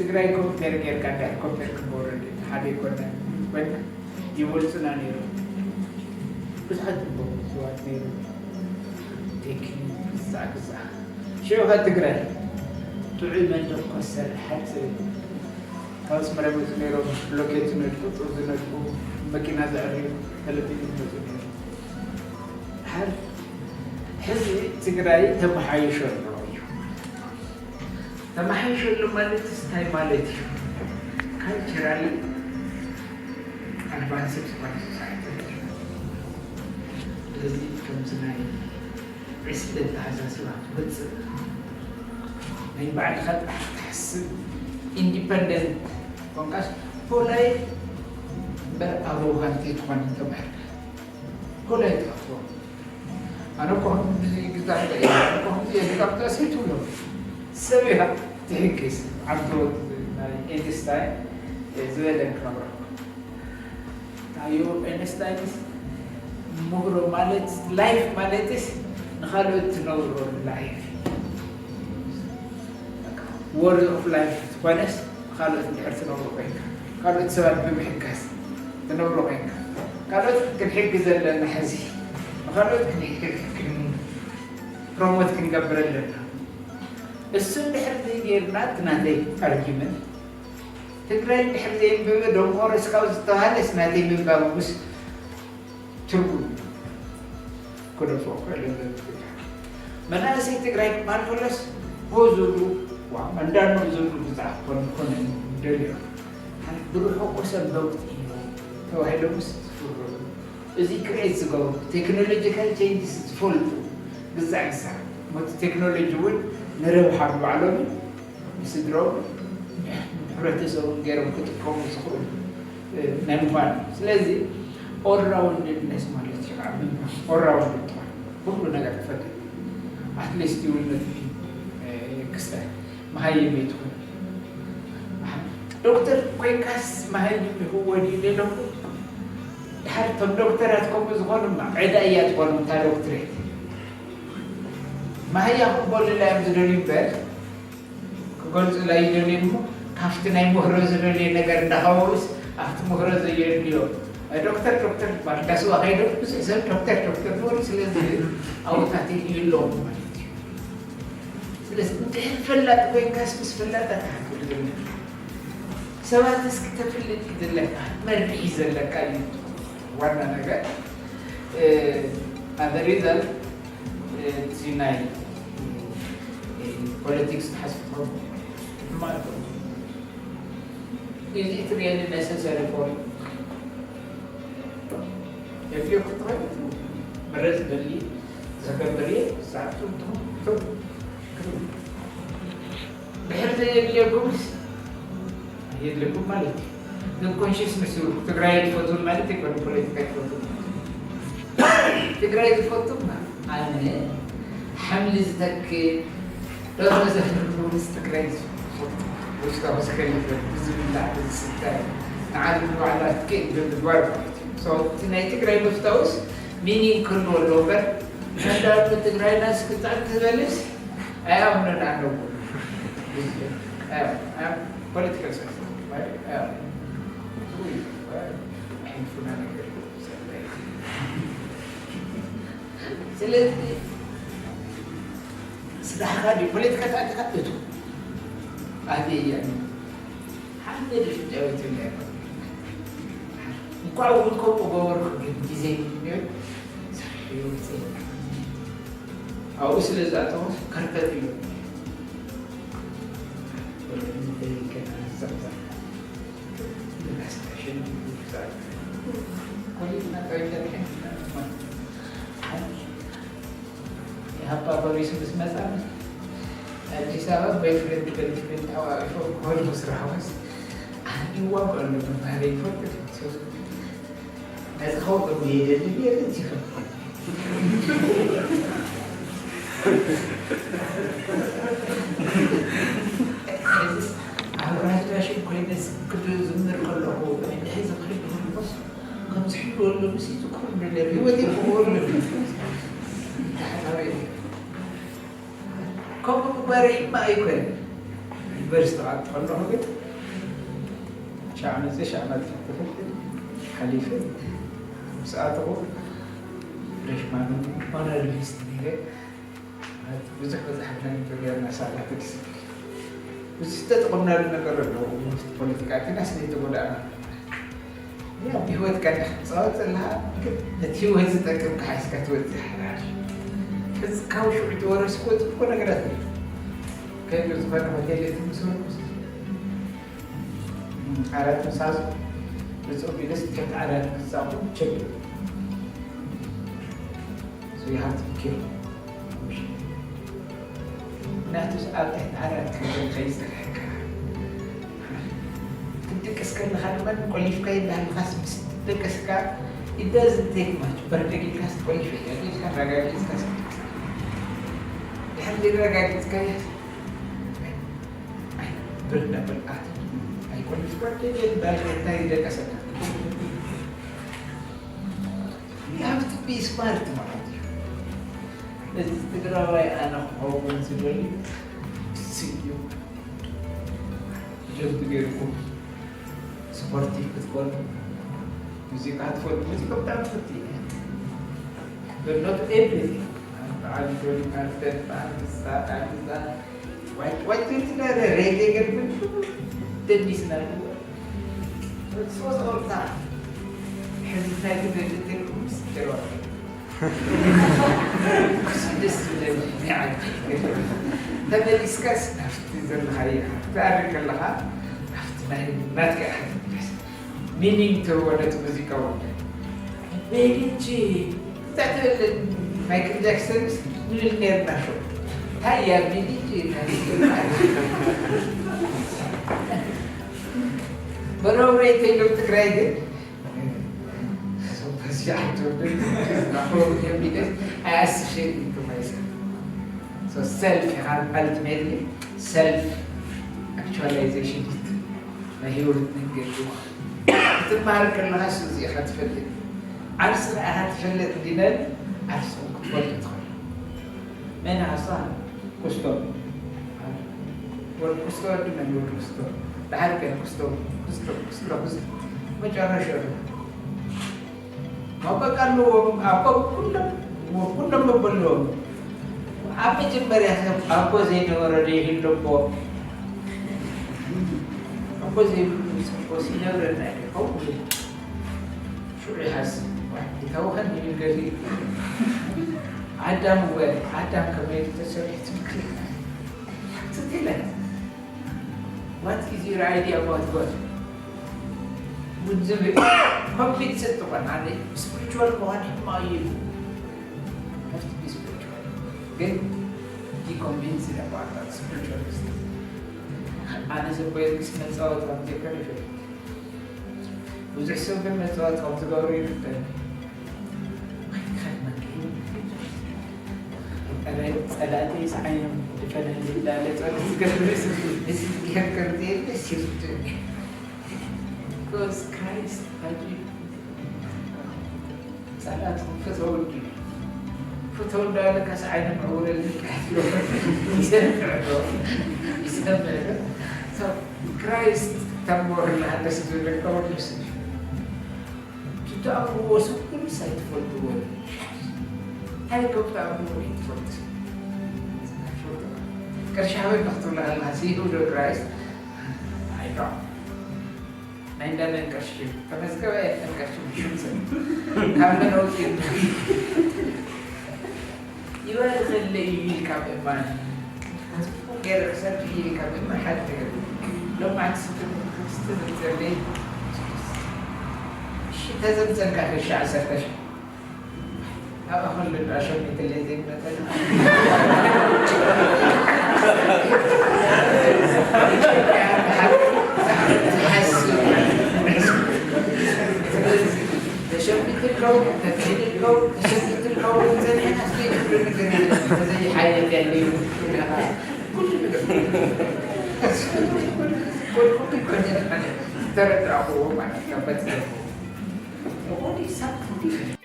ትግራይ ኮምፔር ጌርካ እንድሕር ኮምፔር ክገብሮ ሓደ ይኮነ ኮይና ይበልፁና ነይሩ። ብዙሓት ዝበሉ ሰባት ነይሩ። ቴክኒክ ግዛዕ ግዛዕ ሽዑ ትግራይ ጥዑይ መንደር ኮሰል ሓፂ ካብ ኣስመራ ይመፁ ነይሮም። ብሎኬት ዝነድቁ፣ ጡብ ዝነድቁ፣ መኪና ዘዕርዩ፣ ቴሌቪዥን ይመፁ ነይሮም። ድሓር ሕዚ ትግራይ ተመሓይሾ ኣሎ እዩ። ተመሓይሾ ኣሎ ማለት እንታይ ማለት እዩ? ካልቸራሊ ኣድቫንስድ ዝኾነ ሶሳይቲ። ስለዚ ከምዚ ናይ ፕሬሲደንት ኣተሓሳስባ ትወፅእ ናይ ባዕልኻ ጥራሕ ትሓስብ ኢንዲፐንደንት ኮንካስ ፖላይት እምበር ኣሮጋንት ኣይትኾንን ተባሂልካ ፖላይት ክትኾን ኣነ እኮ ከምዚ ግዛዕ ኢለ እየ ኣነ እኮ ከምዚ እየ ግዛዕ ግዛዕ ሰይትብሎ ሰብ ኢኻ ትሕግዝ ዓብዶ ናይ ኤንስታይን ዝበለን ክነግረኩም ኣዮ ኤንስታይንስ ምህሮ ማለት ላይፍ ማለትስ ንኻልኦት ትነብሮ ላይፍ ወርድ ኦፍ ላይፍ ዝኾነስ ንኻልኦት እንድሕር ትነብሮ ኮይንካ ካልኦት ሰባት ብምሕጋዝ ትነብሮ ኮይንካ ካልኦት ክንሕግዝ ኣለና ሕዚ ንኻልኦት ክንሕግዝ ፕሮሞት ክንገብር ኣለና እሱ እንድሕር ዘይጌርና እቲ ናተይ ኣርጊመንት ትግራይ እንድሕር ዘየንበበ ደንቆሮ እስካብ ዝተባሃለ እስናተይ ምንባብ ውስ ትርጉም ክደፍኦ ክእለለ መናእሰይ ትግራይ ክበሃል ከሎስ ሆ ዝብሉ እንዳኖ ዝብሉ ብዛዕባ ኮነ ኮነ ደልዮ ብርሑቁ ሰብ ለውጢ እዩ ተባሂሎምስ ዝፍረዱ እዚ ክሬት ዝገብሩ ቴክኖሎጂካል ቼንጅስ ዝፈልጡ ግዛዕ ግዛዕ ሞቲ ቴክኖሎጂ እውን ንረብሓ ብባዕሎምን ንስድሮም ሕብረተሰቡን ገይሮም ክጥቀሙ ዝኽእሉ ናይ ምዃን እዩ። ስለዚ ኦልራውንድነስ ማለት እዩ። ኦልራውንድ ትኾን ኩሉ ነገር ትፈልጥ ኣትሊስት ይውነት ክስተ መሃይም ትኾን ዶክተር ኮይንካስ መሃይም ይህወድ ይደለኹ ድሓር እቶም ዶክተራት ከምኡ ዝኾኑማ ዕዳ እያ ትኾኑ እታ ዶክትሬት መሃያ ክበሉላ እዮም ዝደልዩ እምበር ክገልጹላ ይደልዩ እሞ ካብቲ ናይ ምህሮ ዝደልየ ነገር እንዳኸበሩስ ኣብቲ ምህሮ ዘየድልዮ ዶክተር ዶክተር ባል እንዳስዋ ከይደ ብዙሕ ሰብ ዶክተር ዶክተር ኖሩ ስለዚ ኣውታት ይለዎም ማለት እዩ ስለዚ እንድሕር ፈላጥ ኮይንካስ ምስ ፈላጣት ክትብል ዘለካ ሰባት እስኪ ተፍልጥ እዩ ዘለካ መርብሒ ዘለካ እዩ ዋና ነገር ኣዘ ሪዛልት እቲ ናይ ፖለቲክስ ተሓስብቶ ማለት is it really necessary for you? If you could, ምረጽ ደሊ ዘገብር ሰዓቱ ድሕር ዘየድልየኩምስ የድልየኩም ማለት እዩ ግን ኮንሽስ ምስ ትግራይ ትፈትውን ማለት ይኮኑ ፖለቲካ ይፈትው ትግራይ ዝፈቱ ኣነ ሓምሊ ዝተክል ደርሆ ዘፍርስ ትግራይ ዝፈቱ ውሽጣዊ ዝከልፈ ዝብላዕ ዝስታይ ንዓለም ንባዕላ ትክእል ብምግባር ማለት እዩ እቲ ናይ ትግራይ ምፍታውስ ሚኒንግ ክህልዎ ኣለዎ እምበር እንዳሉ ትግራይና ስክጣን ትበልስ ኣይኣምኑን ኣለዎ political success. ስለዚ ስራሕካ ድዩ ፖለቲካ ተኣቲካ እቱ ኣበየ ሓደ ድፍጫዊት እንኳዕ እውን ከምኡ ገበርኩ ግን ግዜ ኣብኡ ስለ ዝኣተወ ከርተት ኢሉ ኢህኣፓ ፖሊስ ምስ መፃ ኣዲስ ኣበባ ቦይፍሬንድ ገርልፍሬንድ ተሓቋቂፎም ክኸዱ ስራሕ ወስ ኣነ ይዋግኦ ኣለኹ ባህሪ ይፈልጥ ነዚ ከውቅም የደሊ የደሊ ኣብ ራሽዳሽን ኮይነስ ክዝምር ከለኹ ሕዚ ክሕልፍ ንስ ከም ዝሕልወሉ ምስ ይትኩር ደለ ህይወት ይክወሉ ከምኡ ምግባር ሕማ ኣይኮነ ዩኒቨርሲቲ ክኣቱ ከለኹ ግን ሻዕ መፅእ ሻዕ መፅእ ክፍል ሓሊፈ ምስ ኣተኹ ፍሬሽማን ኦነር ሊስት ነይረ። ብዙሕ መፅሓፍ ናይ ተገርና ሳላ ክድስ ብዙሕ ዝተጠቐምናሉ ነገር ኣለዎ። ፖለቲካ ግን ኣስለ የተጎዳእና ያው ብህይወት ከለኻ ክትፃወት ዘለኻ ግን ነቲ ህይወት ዝጠቅም ክሓዝካ ትወፅእ ሓራር ከዚ ካብ ሽዑ ተወረስኩ ዝኮ ነገራት እዩ። ከይዱ ዝኾነ ሆቴል እቲ ምስ በልኩ ዓራት ምሳዝ ብፅሑፍ ኢለስ ትሕቲ ዓራት ክሳኹ ቸክ So you have to be careful. ምክንያቱ ኣብ ትሕቲ ዓራት ክብል ከይሰርሐካ ክትድቅስ ከለኻ ድማ ቆሊፍካ ይበሃልኻስ ምስ ትደቀስካ it doesn't take much በርደግ ኢልካ ስትቆሊፍ ኢልካ ረጋጊፅካ ድሕር ረጋጊፅካ ብርዳ ብልኣት ኣይቆልፍ ጓደኛ ይባል እንታይ ይደቀሰካ You have to be smart ማለት እዩ። እዚ ትግራዋይ ኣነ ክኸውን ዝደሊ ስዩ ጀብዱ ገይርኩም ስፖርቲቭ ክትኮኑ ሙዚቃ ትፈልጡ ሙዚቃ ብጣዕሚ ትፈት በኖት ኤቭሪቲንግ በዓል ጆኒ ካርተር በዓል ክሳ በዓል ክሳ ዋይት ዋይት ትንትናለ ሬጌ ገርብን ደኒስና ሶስት ኦርታ ሕዚ ናይ ትገድትልኩም ስጀሮ ደስ ዝብለኒ ተመሊስካስ ናብቲ ዘለኻዮ ክትኣርግ ከለኻ ናብቲ ናይ ናትካ ኢኻ ትምለስ ሚኒንግ ትህቦ ነቲ ሙዚቃ እውን ቤሊጂ እንታይ ትብል ማይክል ጃክሰን ንብል ነርና ሾ ታያ ቤሊጂ በረውረይ ተይሎም ትግራይ ግን ሰልፍ ኢኻ ኣልቲሜትሊ ሰልፍ ኣክቹዋላይዜሽን ናይ ህይወት መንገዲ ክትመሃር ከለኻ እሱ እዚ ኢኻ ትፈልጥ ዓርሲ ኢኻ ትፈልጥ ዲነል ዓርሲ ክትፈልጥ ትኽእል መን ዓርሳ ኩስቶ ወዲ ኩስቶ ወዲ መን ወዲ ኩስቶ ደሓር ከ ኩስቶ ኩስቶ ኩስቶ ኩስቶ መጨረሻ ማበቃ ኣለዎም ኣቦ ኩሎም ኩሎም መበለዎም ኣብ መጀመርያ ሰብ ኣቦ ዘይነበረ ዘይህሉ ኣቦ ኣቦ ዘይብሉ ሰቦ ሲነብረና ይኸውን ሽዑ ይሓስብ ይታወኸን ይብል ገሊ ኣዳም ወ ኣዳም ከመይ ተሰሪሑ ትምክል ትትለ What is your idea about God? ውዝብ ኮንቪንስድ ትኾን ኣነ ስፕሪቹዋል ከሆን ሕማቅ እዩ ግን ዲኮንቪንስድ about that spiritual wisdom ኣነ ሰብ ጊዮርጊስ መፃወት ኣብ ጀከር ይፈልጥ ብዙሕ ሰብ ግን መፃወት ካብ ትገብሩ ይፍጠር ጸላእተይ ሰዓዮም ድፈነኒ እንዳለ ጸሎት ዝገብር እዚ ጌር ከምዚ የለ ሲርቱ Because Christ had you ጸላእትኩም ፍተው እንዲ ፍተው እንዳለ ከስ ዓይነ ምዕውረ ልቃት ይሰምዕ ዶ ይሰምዕ ዶ ክራይስት ተሞርላ ደስ ዝብለካ ወድስ ትተኣምርዎ ሰብ ኩሉ ሳይ ትፈልጥዎ እንታይ ከም ተኣምርዎ ትፈልጥ ቅርሻዊ ንክትብሉ ኣለካ ሲኢሉ ክራይስት ኣይዶ ናይ እንዳመን ቅርሺ ተመዝገበ የለን ቅርሺ ምሽምስል ካብ መን ኣውፂኡ ይበል ከለ እዩ ኢልካ ምእማን ገይረ ክሰርሕ እዩ ኢልካ ምእማን ሓደ ነገር ሎማዕቲ ስትብል ዘለይ እሺ ተዘምዘምካ ክሻ ዓሰርተ ሺ ኣብ ኣኸሉ ኣሸሚትለይ ዘይመጠን ተሸሚትልከው ተትሄድልከው ተሸሚትልከው ጸኒሕና ዘይብሉ ነገር የለን ዘይሓየት ያለዩ ኩሉ ነገር ተረዳእዎ ማለት ከበት What is something different?